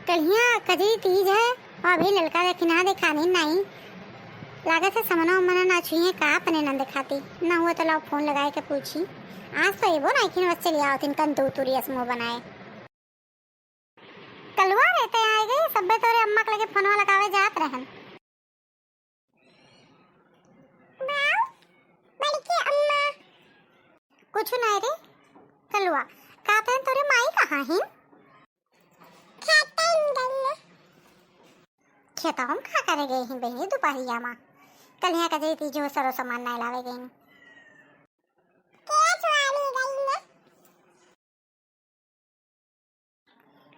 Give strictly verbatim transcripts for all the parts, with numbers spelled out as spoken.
कलिया कजरी तीज है, अउ अभी ललका देखी ना देखानी नाई। लागत है समनो मना ना छुइहे का अपने ना देखाती। ना हुआ तो लाओ फोन लगाए के पूछी। आज तो एबो नाई खिन, बस चली आवत इनकन दू तुरी असमो बनाए। कलुआ रहते आए गई, सब्बे तोरे अम्मा के लगे फोनवा लगावे जात रहन। बाऊ, बड़की अम्मा। कुछ नहीं रे कलुआ, का तोरे माई कहाँ हिन? खेतन गइल। खेतवा में का करे गई ही बहिनी दुपहरिया में? कलिया कजरी तीज हो सरो सामान नहीं लावे गई। के चुरानी गइल?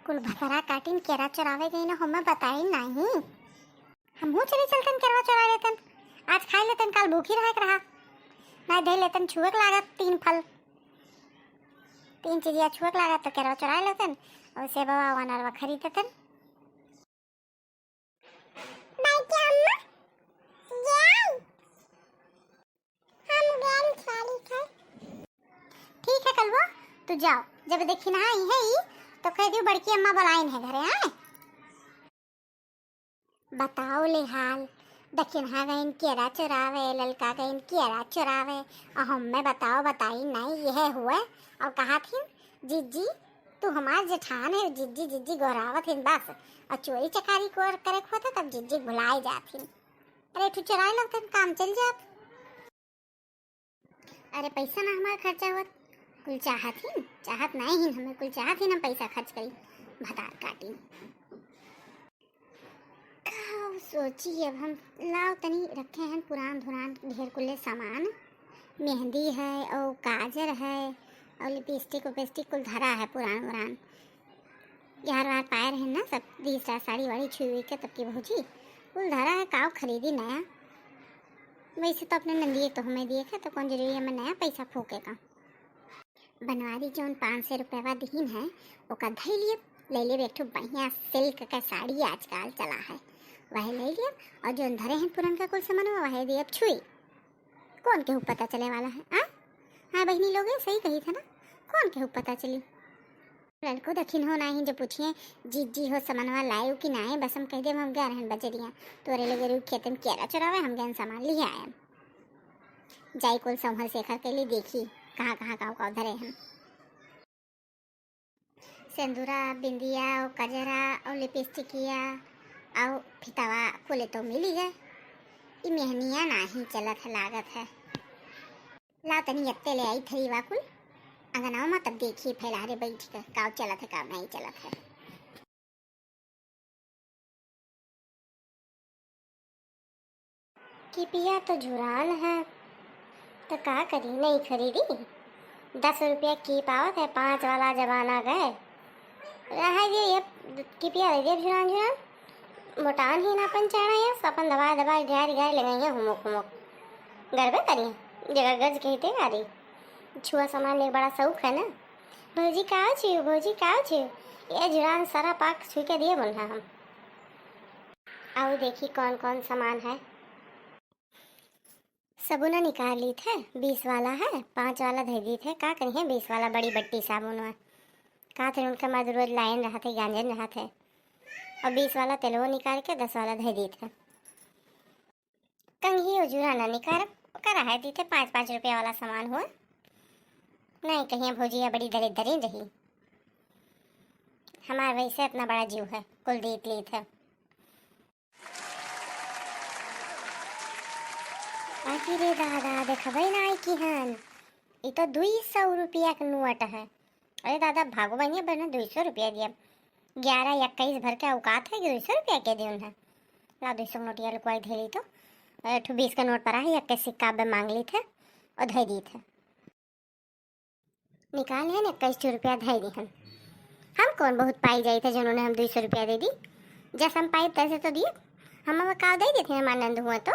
कुल भतरा काटिन केरा चोरावे गई ना, हमें बताई नहीं। हमहू चली चलतन केरवा चोरा लेतन, आज खाई लेतन, काल भूखी रहे के रहा। नहीं धई लेतन छुए के लागत तीन फल, तीन चीजिया छुए के लागत तो केरवा चोरा लेतन, और सेबवा अनरवा खरीद देतन। बाकी अम्मा, जाई। हम गेम खेली थे। ठीक है कलुआ, तू जाओ, जब देखी ना आई है ई, तो कह दियो बड़की अम्मा बुलाइन है घरे, हाँ? बताओ ले हाल, दखिनहा गइन केरा चोरावे, ललका गइन केरा चोरावे, और हमें बताओ बताई नहीं यह हुए, और कहा थी, "जिज्जी, तू हमार जेठान है, जिज्जी, जिज्जी गोहरावत हिन बस, और चोरी चकारी को करे के होता तब जिज्जी भुलाए जात हिन।" अरे, ठू चोराए लगतन, काम चल जात। अरे, पैसा ना हमार खर्चा हुआ, कुल चाहत ही, चाहत नहीं ही, हमें कुल चाहत ही ना पैसा खर्च करी, भतार काटी। का सोची अब हम, लाओ तनी रखे हैं पुरान धुरान ढेर कुले सामान, मेहंदी है और काजर है और लिपस्टिक उपिस्टिक कुल धरा है पुरान उरान। यार वार पाए रहे ना सब, तीसरा साड़ी वाड़ी छुई हुई के तब की भौजी, कुल धरा है, काव खरीदी नया। वैसे तो अपने नंदिये तो हमें दिए थे, तो कौन जरूरी है हमें नया पैसा फूके का। बनवारी जौन पाँच सौ रुपया दिहिन है, ओका धई लियब, ले लेब एक ठो बढ़िया सिल्क का साड़ी आजकल चला है, वह ले लियब, और जौन धरे हैं पुरनका कुल सामान वह दियब छुई। कौन केहू पता चले वाला है, आ? हाँ बहिनी लोग, ये सही कही था ना, कौन केहू पता चली? लड़को दखिन हो नाही जो पूछिए, "जीजी हो समनवा लायू कि नाय?" बस हम कह देब, "हम गए रहन बजरिया, तोरे लगे रुक खेते में केरा चोरावे, हम गए सामान लिहे आयन।" जाई कुल संभल शेखर के लिए देखी, कहाँ कहाँ काव काव धरे हन। सेंदुरा, बिंदिया, और कजरा, और लिपस्टिकिया, और फितवा, कुले तो मिली है। ई मेहनिया नाही चलत है, लागत है। ला तनी अत्ते ले आई थरीवा कुल, अंगनावा मा तब देखी फैलारे बैठ के, काव चलत है, काव नहीं चलत है। किपिया तो झुरान है, तो का करी, नहीं खरीदी। दस रुपया कीप आवत है, पाँच वाला जमाना गए। रहे दे, ये किपिया दे दे झुरान झुरान। मोटान ही ना अपन चढ़ा है, अपन दबाए दबाए गारी गारी लगाई है, हुमुक हुमुक। गरबे करी, जगह गज कहते गारी। छुआ सामान एक बड़ा शौक है ना। भौजी का छियो, भौजी का छियो? ये झुरान सारा पाक छुई के दिए बोल रहा हम। आओ देखी कौन कौन सामान है। सबुना निकाल ली थे, बीस वाला है, पाँच वाला धर दी थे। का करिए, बीस वाला बड़ी बट्टी साबुन हुआ। का थे उनका मर्द रोज लाइन रहा थे, गांजन रहा थे। और बीस वाला तेलवो निकाल के दस वाला धर दी थे। कंघी उजुरा ना निकारब, ओकर रहे दी थे पाँच पाँच रुपया वाला सामान हुआ। नहीं कहिए भौजिया बड़ी दरिद्री रही। हमार वैसे इतना बड़ा जीव है, कुल दीत लीत है। बाकी रे दादा, देखबे ना आई की हन, ई तो दुई सौ रुपया के नोट है। अरे दादा, भागो बनिया बने दुई सौ रुपया दिया। ग्यारह इक्कीस भर के औकात है कि दुई सौ रुपया के दियो है। ला दुई सौ नोटिया लुकवाई धेली तो, एक ठो बीस का नोट पड़ा है, एक के सिक्का अब मांग ली थे और धई दी थे। निकाल है ना, इक्कीस रुपया धई दी हम। हम कौन बहुत पाई जाई थे जिन्होंने हम दुई सौ रुपया दे दी। जैसे हम पाई तैसे तो दिए। हम अब का दे देते हैं, हमार नंद हुआ तो।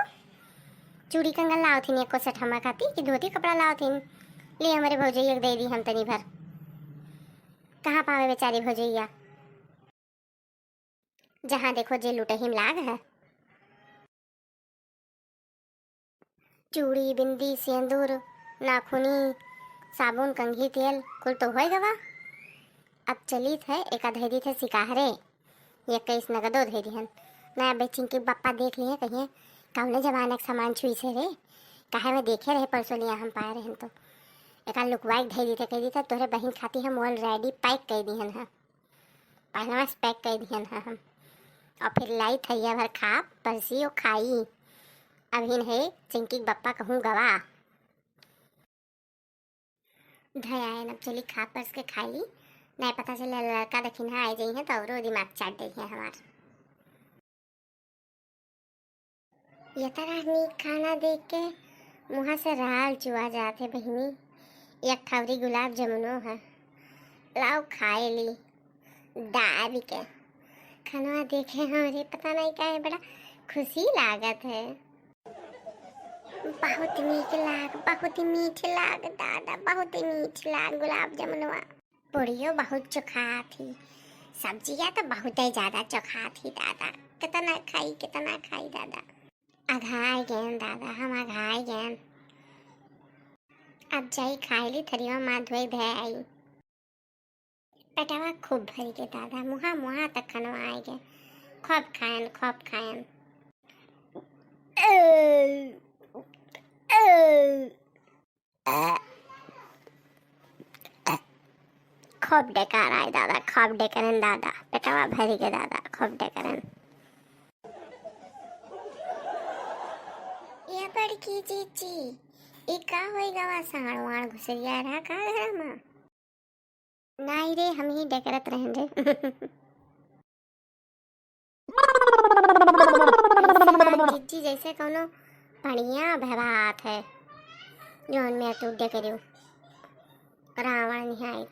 चूड़ी कंगन लाओ थी, एको सेट हमारे खाती कि धोती कपड़ा लाओ थी। ले हमारे भौजैया के दे दी हम तनी भर। कहाँ पावे बेचारी भौजैया? जहाँ देखो जे लुटही में लाग है। चूड़ी, बिंदी, सेंदूर, नाखूनी, साबुन, कंघी, तेल, कुल तो होए गवा। अब चलित है, एका धई दीत है सिकाहरे। इक्कीस नगदो धइ दिहन। ना, अबे चिंकी बप्पा देख लिहे, कहिए, "कौने जमाना के सामान छुइसे रे? काहे में देखे रहे परसों लिया हम पाए रहन तो।" एका लुकवाई के धइ दीते, कहि दीते, "तोहरे बहिन खाती हम already pack कइ दिहन ह। पहलवा से pack कइ दिहन ह हम। और फिर लाई थरिया भर खा, परसी ओ खाई। अभिन है चिंकी के बप्पा कहूँ गवा।" धयायन अब चली खा परस के खाई ली, नहीं पता चले लड़का दखिन्हा आइ जइहें तो औरो दिमाग चाट डरिहें हमार। यतरा नीक खाना देख के मुँहा से राल चुआ जात है बहिनी। एक ठौरी गुलाब जमुनो है, लाओ खाए ली। दाबी के खनवा देखे हमरे पता नहीं काहे बड़ा खुशी लागत है। बहुत नीक लाग, बहुत मीठ लाग दादा, बहुत मीठ लाग गुलाब जमुनवा। पूड़ियो बहुत चोखा थी, सब्जिया तो बहुत ही ज्यादा चोखा थी दादा। कितना खाई, कितना खाई दादा। अघाई गएन दादा, हम अघाई गएन। अब जाई खाई ली, थरिया माँ धोई धे आई। पेटवा खूब भरि गे दादा, मुहा मुहा तक खनवा आइ गे। खूब खायन, खूब खायन। खूब डेकार आए दादा, खूब डेकरन दादा, पेटवा भरि गे दादा, खूब डेकरन। ये बड़की जीजी, ई का होई गवा, साँड़ वाँड़ घुसरिया रहा का घर मा? नाई रे, हम ही डेकरत रहन रे। जिज्जी जैसे कौनो बढ़िया भवात है, जौन में तू डेकरियो रावण निहायत।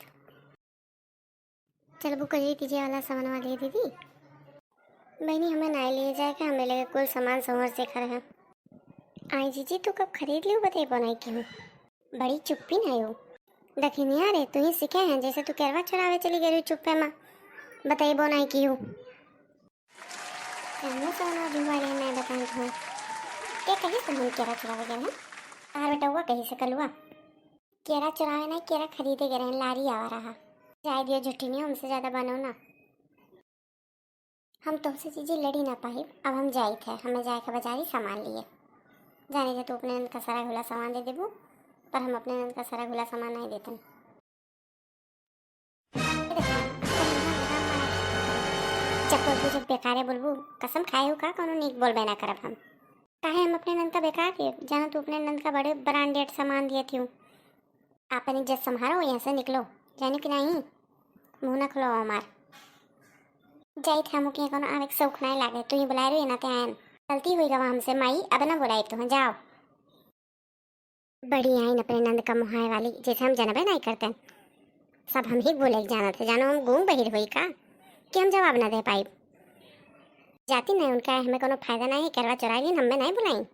चल बुक करी तीजे वाला सामान वाली दीदी। बहनी, हमें नाई लिए जाए के, हमें लगे कुल सामान संवर से घर है। आई जीजी, तू कब खरीद लियो, बतेबो नाई किहू। बड़ी चुप्पी ना हो। दखिनिया रे, तू ही सीखे हैं, जैसे तू केरवा चुरावे चली गई चुप्पे मा, बतेबो नाई किहू। कहने से ना जुआ ले मैं बताई हूँ। के कही से हम केरा चुरावे गए हैं? तार बेटौआ कही से कलुआ। केरा चुरावे नहीं, केरा खरीदे गए रहे, लारी आवा रहा। जाए दियो झुट्ठिनिया, हमसे ज्यादा बनो ना। हम तोहसे जीजी लड़ी ना पाइब, अब हम जाइत है, हमें जाए के बाजारी सामान लिए। जाने जे तू अपने नंद का सारा घुला सामान दे देबू, पर हम अपने नंद का सारा घुला सामान नहीं देतन। चप्पल तू जब बेकारे बोलबू, कसम खाए हो का, कौनो नीक बोलबे ना करब हम। काहे हम अपने नंद का बेकार दिए, जानो तू अपने नंद का बड़े branded सामान दिए थी। आपन इज्जत संभारो, यहाँ से निकलो, जाने कि नहीं, मुँह ना खुलो हमार। जाइत हम के कोनो आवे के शौक नहीं लागे, तू ही बुलाए रही ना ते आयन। गलती हुई गवा हमसे माई, अब ना बुलाई तू, जाओ। बड़ी आइन अपने नंद का मुहाए वाली, जैसे हम जनबे नहीं करते। सब हम ही बोले के जानत है, जानो हम गूंग बहिर होई का कि हम जवाब ना दे पाई। जाती नहीं उनका, हमें कोनो फायदा नहीं है, केरवा चुराई लीन, हमें नहीं बुलाई।